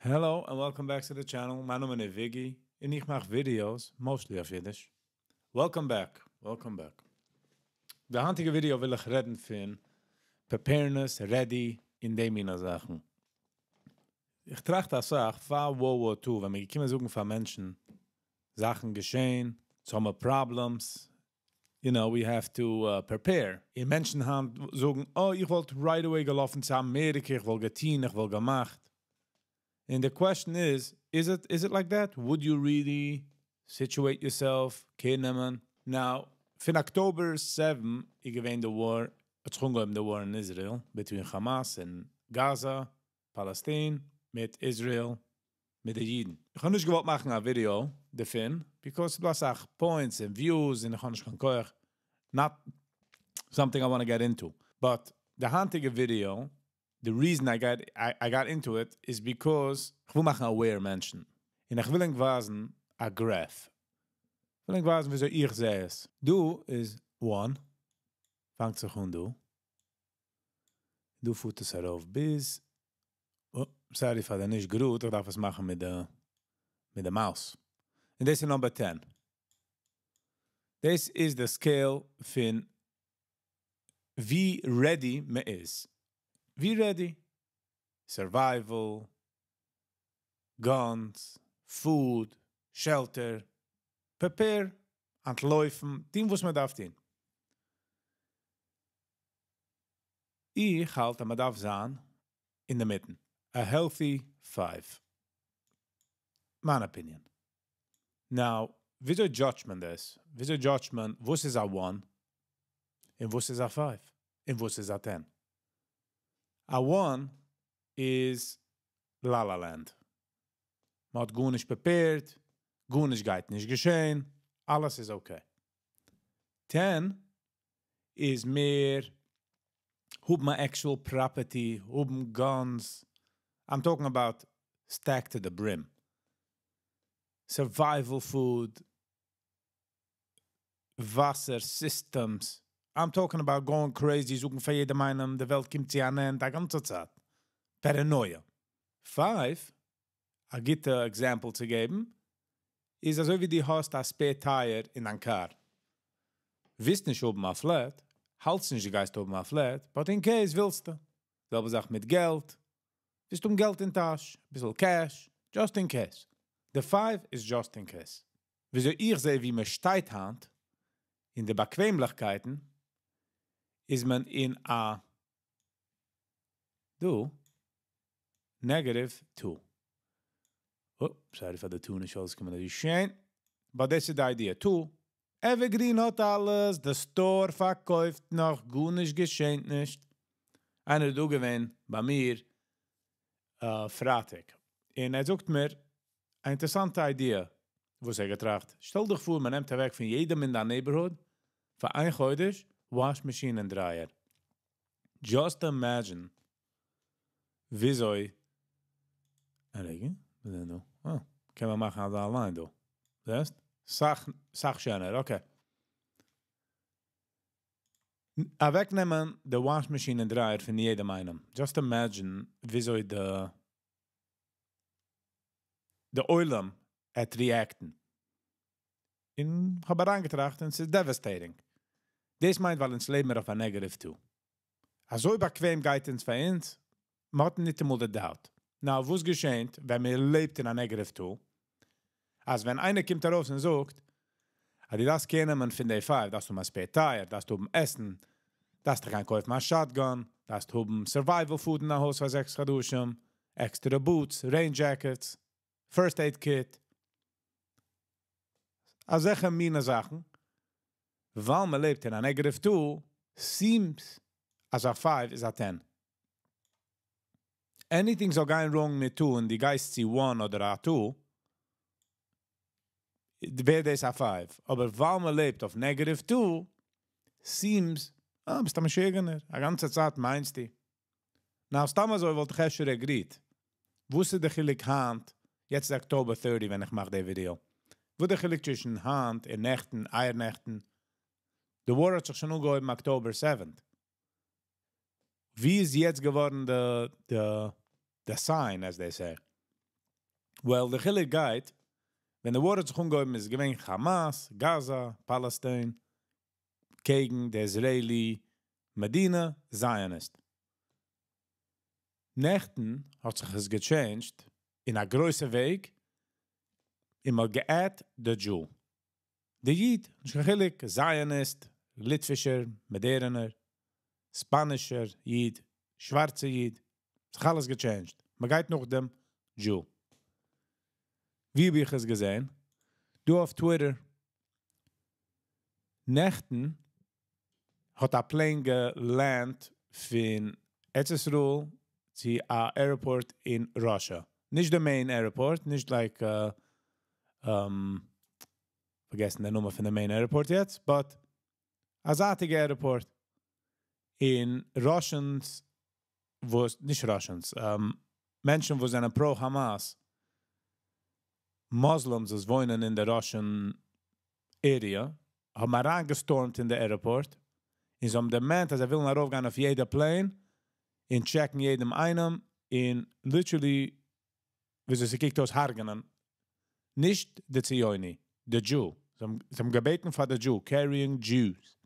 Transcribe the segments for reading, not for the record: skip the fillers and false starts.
Hello and welcome back to the channel. מיין נאמען איז Viggy און איך מאך videos, mostly אויף אידיש. Welcome back, welcome back. די היינטיגע ווידעא וויל איך רעדן פון preparedness, ready, און די מינע זאכן. איך טראכט אסאך פאר World War 2, ווען מ'איז געקומען זאגן פאר מענטשן, זאכן געשען, ס'האבן problems, we have to prepare. און מענטשן היינט זאגן, oh, איך וואלט right away געלאפן צו אמעריקע, איך וואלט געטון, איך וואלט געמאכט. And the question is, is it like that? Would you really situate yourself, care נעמען? Now, פון October 7 איז געווען די war, האט זיך אנגעהויבן די war אין Israel, between Hamas און Gaza, Palestine, מיט Israel, מיט די אידן. איך האב נישט געוואלט מאכן א ווידעא דערפון, because ס'דא אסאך points and views און איך האב נישט קיין כח. Not something I want to get into. But די היינטיגע ווידעא, the reason I got into it is because איך וויל מאכן aware מענטשן. און איך וויל ענק ווייזן א graph. איך וויל ענק ווייזן, וויאזוי איך זע עס. דא איז 1. פאנגט זיך אן דא. דא פארט עס ארויף ביז. Oh, sorry פאר די נישט גוט, איך דארף עס מאכן מיט די mouse. און דאס איז number 10. דאס איז די scale פון ווי ready מען איז. ווי ready? Survival, guns, food, shelter, prepare, אנטלויפן, טון וואס מען דארף טון. איך האלט, אז מען דארף זיין אין דער מיטן. A healthy 5. מיין opinion. Now, וויאזוי judge מען דאס? וויאזוי judge מען, וואס איז א 1 און וואס איז א 5 און וואס איז א 10? א 1 איז La La Land. מען האט גארנישט prepared, גארנישט גייט נישט געשען, אלעס איז okay. 10 איז מער האבן א actual property, האבן guns. I'm talking about stacked to the brim. Survival food, וואסער, systems. I'm talking about going crazy, זאגן פאר יעדעם איינעם, די וועלט קומט צו אן ענד, די גאנצע צייט. Paranoia. 5, א גוטע example צו געבן, איז אזוי ווי דו האסט א spare tire אין דיין car. ווילסט נישט האבן א flat, האלטסט נישט, דו גייסט האבן א flat, but in case ווילסטו. זעלבע זאך מיט געלט. ווילסט האבן געלט אין טאש, ביסל cash, just in case. The 5 is just in case. וויאזוי איך זע, ווי מען שטייט היינט, אין די באקוועמליכקייטן, איז מען אין א דא negative 2. Oh, sorry פאר די 2 נישט אויסגעקומען אזוי שיין. But this is the idea. 2. Evergreen האט אלעס, די store פארקויפט נאך, גארנישט געשענט נישט. איינער איז דא געווען ביי מיר פרייטאג. און ער זאגט מיר, א אינטערעסאנטע idea, וואס ער געטראכט. שטעל דיך פאר, מען נעמט אוועק פון יעדעם אין די neighborhood, פאר איין חודש, wash machine און dryer. Just imagine, וויאזוי, א רגע, וואס איז דא? אה, קען מען מאכן אזא אליין דא. זעסט? אסאך, אסאך שענער, okay. אוועקנעמען די wash machine און dryer פון יעדעם איינעם. Just imagine, וויאזוי די עולם וועט react ן. און האב אריינגעטראכט און ס'איז devastating. דאס מיינט, ווייל אונז לעבן מיר אויף א negative 2. אזוי באקוועם גייט אונז פאר אונז, מ'האט נישט אמאל די doubt. Now, וואס געשענט, ווען מען לעבט אין א negative 2? אז ווען איינער קומט ארויס און זאגט, אז דו דארפסט care נעמען פון די 5, דארפסט האבן א spare tire, דארפסט האבן עסן, דארפסט גיין קויפן א shotgun, דארפסט האבן survival food אין א הויז פאר 6 חדשים, extra boots, rain jackets, first aid kit. אזעלכע מינע זאכן, ווייל מען לעבט אין א negative 2, seems אז א 5 איז א 10. Anything זאל גיין wrong מיט 2 און דו גייסט צו 1 אדער א 2, ווערט דאס א 5. אבער ווייל מען לעבט אויף negative 2, seems, אה, ביסט א משוגענער. א גאנצע צייט מיינסטו. Now, סתם אזוי וואלט איך אפשר agreed. וואס איז דער חילוק היינט? יעצט איז October 30, ווען איך מאך די ווידעא. וואס איז דער חילוק צווישן היינט און נעכטן, אייערנעכטן? The war האט זיך שוין אנגעהויבן October 7th. ווי איז יעצט געווארן the sign, as they say? Well, די חילוק גייט, ווען די war האט זיך אנגעהויבן איז געווען Hamas, Gaza, Palestine, קעגן די Israeli מדינה, Zionist. נעכטן האט זיך עס גע changed אין א גרויסע וועג, און מ'האט גע add די Jew. די איד, נישט קיין חילוק, Zionist, ליטווישער, מאדערנער, ספאנישער איד, שווארצע איד, זיך אלעס גע changed. מ'גייט נאך דעם Jew. ווי האב איך עס געזען? דא אויף Twitter. נעכטן האט א plane גע land פון ארץ ישראל צו א airport אין Russia. נישט די main airport, נישט like, פארגעסן די נאמען פון די main airport יעצט, but א זייטיגע airport. און Russians, וואס, נישט Russians, מענטשן וואס זענען pro-Hamas, Muslims וואס וואוינען אין די Russian area, האבן אריינגע stormed אין די airport, און זיי האבן demand אז זיי ווילן ארויפגיין אויף יעדע plane, און check ן יעדעם איינעם, און literally, וויאזוי ס'קוקט אויס הרג'נען, נישט די ציוני, די Jew. זיי האבן געבעטן פאר די Jew, carrying Jews.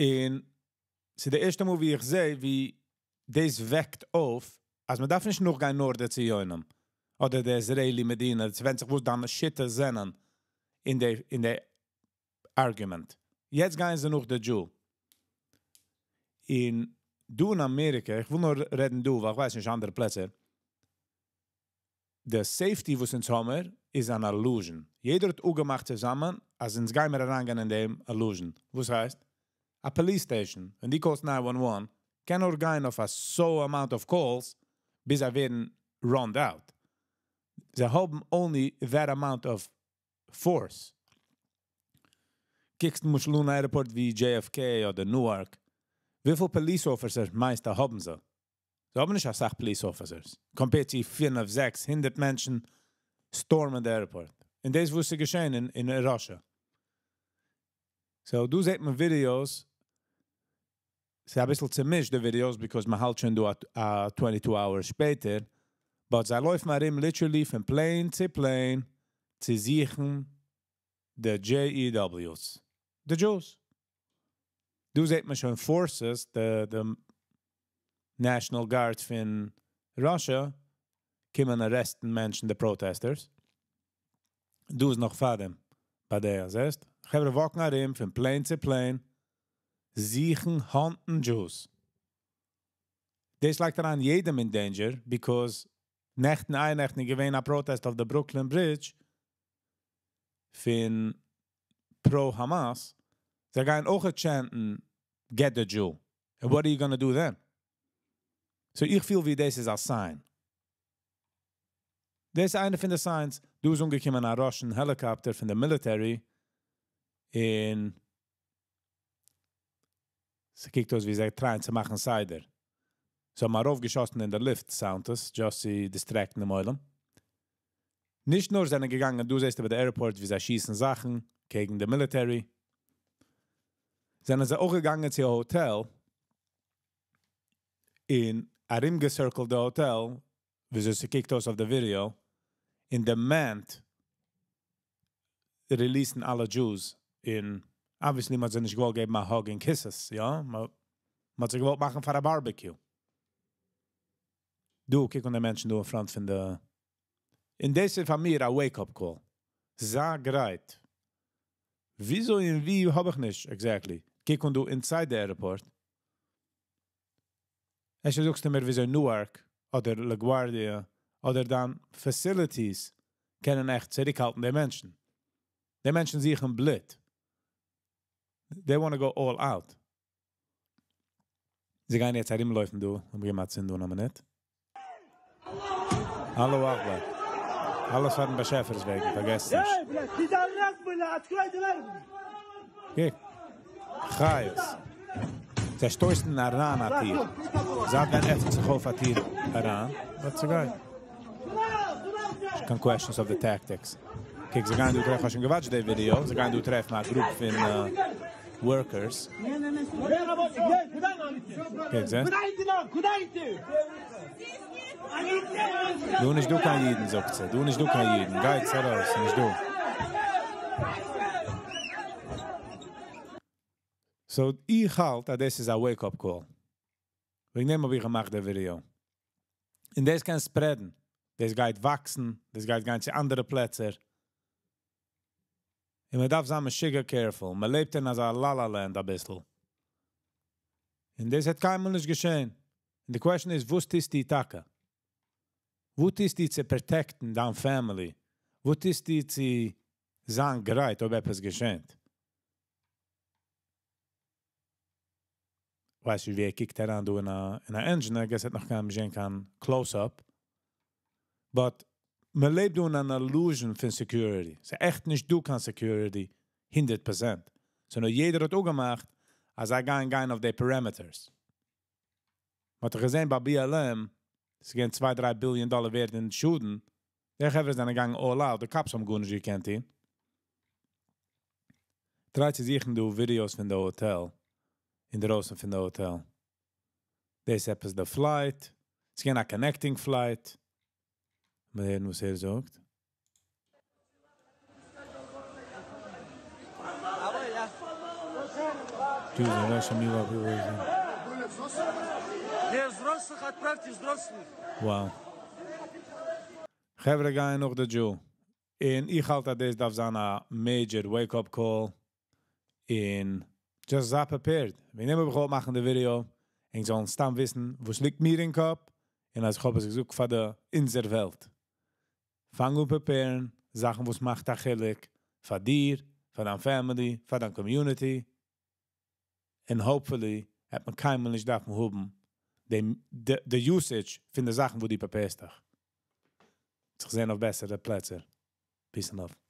און ס'איז די ערשטע מאל ווי איך זע, ווי דאס וועקט אויף, אז מען דארף נישט נאכגיין נאר די ציונים, אדער די Israeli מדינה, עס ווענדט זיך וואס דיינע שיטות זענען אין די argument. יעצט גייען זיי נאך די Jew. און דא אין אמעריקע, איך וויל נאר רעדן דא, ווייל איך ווייס נישט אנדערע פלעצער, די safety וואס אונז האמיר איז אן illusion. יעדער האט אפגעמאכט צוזאמען, אז אונז גייען מיר אריינגיין אין דעם illusion. וואס הייסט? א police station, ווען דו call סט 911, קען נאר גיין אויף א so amount of calls, ביז זיי ווערן run out. זיי האבן only that amount of force. קוקסט למשל אן airport ווי JFK אדער Newark. וויפיל police officers מיינסטו האבן זיי? זיי האבן נישט א סאך police officers. Compared צו 5, 600 מענטשן storm ען די airport. און דאס וואס איז געשען אין Russia. So, דא זעט מען videos, ס'איז א ביסל צעמישט די videos, because מען האלט שוין דא א 22 hours שפעטער. But זיי לויפן ארום literally פון plane צו plane צו זוכן די JEWs. The Jews. דא זעט מען שוין forces, the National Guard פון Russia, קומען arrest ן מענטשן, די protesters. דא איז נאך פאר דעם, ביי דער, זעסט? חברה walk ן ארום פון plane צו plane, זוכן hunt ן Jews. דאס לייגט אריין יעדעם אין danger, because נעכטן, אייערנעכטן איז געווען א protest אויף די Brooklyn Bridge פון pro-Hamas. זיי גייען אויך chant ן, "Get the Jew." And what are you gonna do then? So איך פיל ווי דאס איז א sign. דאס איז איינע פון די signs. דא איז אנגעקומען א Russian helicopter פון די military און ס'קוקט אויס ווי זיי try ען צו מאכן סדר. זיי האבן ארויפגעשאסן אין די לופט, sound עס, just צו distract ן דעם עולם. נישט נאר זענען געגאנגען, דא זעסטו ביי די airport, ווי זיי שיסן זאכן קעגן די military. זענען זיי אויך געגאנגען צו א hotel, און ארומגע circle ט די hotel, ווי ס'קוקט אויס אויף די video, און demand release ן אלע Jews. און obviously מ'האט זיי נישט געוואלט געבן א hug and kisses, יא? מ'האט זיי געוואלט מאכן פאר א barbecue. דא, קוק אן די מענטשן דא אין front פון די. און דאס איז פאר מיר א wake-up call. זיי גרייט. וויאזוי און ווי האב איך נישט, exactly. קוק אן דא inside the airport. אפשר זאגסטו מיר, וויאזוי Newark אדער LaGuardia אדער דיין facilities קענען עכט צוריקהאלטן די מענטשן. די מענטשן זוכן בלוט. They want to go all out. זיי גייען יעצט ארומלויפן דא. האבן געמאכט צינד דא א מינוט. אללהו אכבר. אלעס פארן באשעפער'ס וועגן, פארגעסט נישט. קוק. חיות. זיי שטויסן אריין א טיר. זייט ווען עפנט זיך אויף א טיר אריין? וואס צו גיין? קיין questions of the tactics. קוק, זיי גייען דא טרעפן, האסט שוין גע watch ט די video, זיי גייען דא טרעפן א group פון workers. קוק, זעסט? דא נישט דא קיין אידן, זאגט זי, דא נישט דא קיין אידן, גייטס ארויס, נישט דא. So איך האלט אז דאס איז א wake up call. וועגן דעם האב איך געמאכט די ווידיאו. און דאס קען spread ן. דאס גייט וואקסן, דאס גייט גיין צו אנדערע פלעצער. און מען דארף זיין משוגע careful. מען לעבט אין אזא la la land אביסל. און דאס האט קיינמאל נישט געשען. און די question איז, וואס טוסטו טאקע? וואס טוסטו צו protect ן דיין family? וואס טוסטו צו זיין גרייט אויב עפעס געשענט? ווייס נישט ווי ער קוקט אריין דא אין א אין א engine, I guess ער האט נאך קיינמאל נישט געזען קיין close up. But מען לעבט דא אין אן illusion פון security. ס'איז עכט נישט דא קיין security 100%. So נאר יעדער האט אפגעמאכט אז זיי גייען גיין אויף די parameters. מען האט דאך געזען ביי BLM, ס'איז געווען צוויי דריי ביליאן דאלער ווערד אין שאדן, די חברה זענען געגאנגען all out, די cops האבן גארנישט געקענט טון. Try צו זוכן דא ווידיאוס פון די האטעל, אינדרויסן פון די האטעל. דאס עפעס די flight, ס'איז געווען א connecting flight. מיר הערן וואס ער זאגט. Wow. חברה גייען נאך די דזשו. און איך האלט אז דאס דארף זיין א major wake up call. און just זיי prepared. וועגן דעם האב איך געוואלט מאכן די ווידיאו. ענק זאלן סתם וויסן וואס ליגט מיר אין קאפ. און אז איך האב עס געזאגט פאר די אונזער וועלט. פאנג אן prepare ן זאכן וואס מאכט א חילוק פאר דיר, פאר דיין family, פאר דיין community. און hopefully וועט מען קיינמאל נישט דארפן האבן די usage פון די זאכן וואס דו prepare סט דיך. זיך זען אויף בעסערע פלעצער. Peace and love.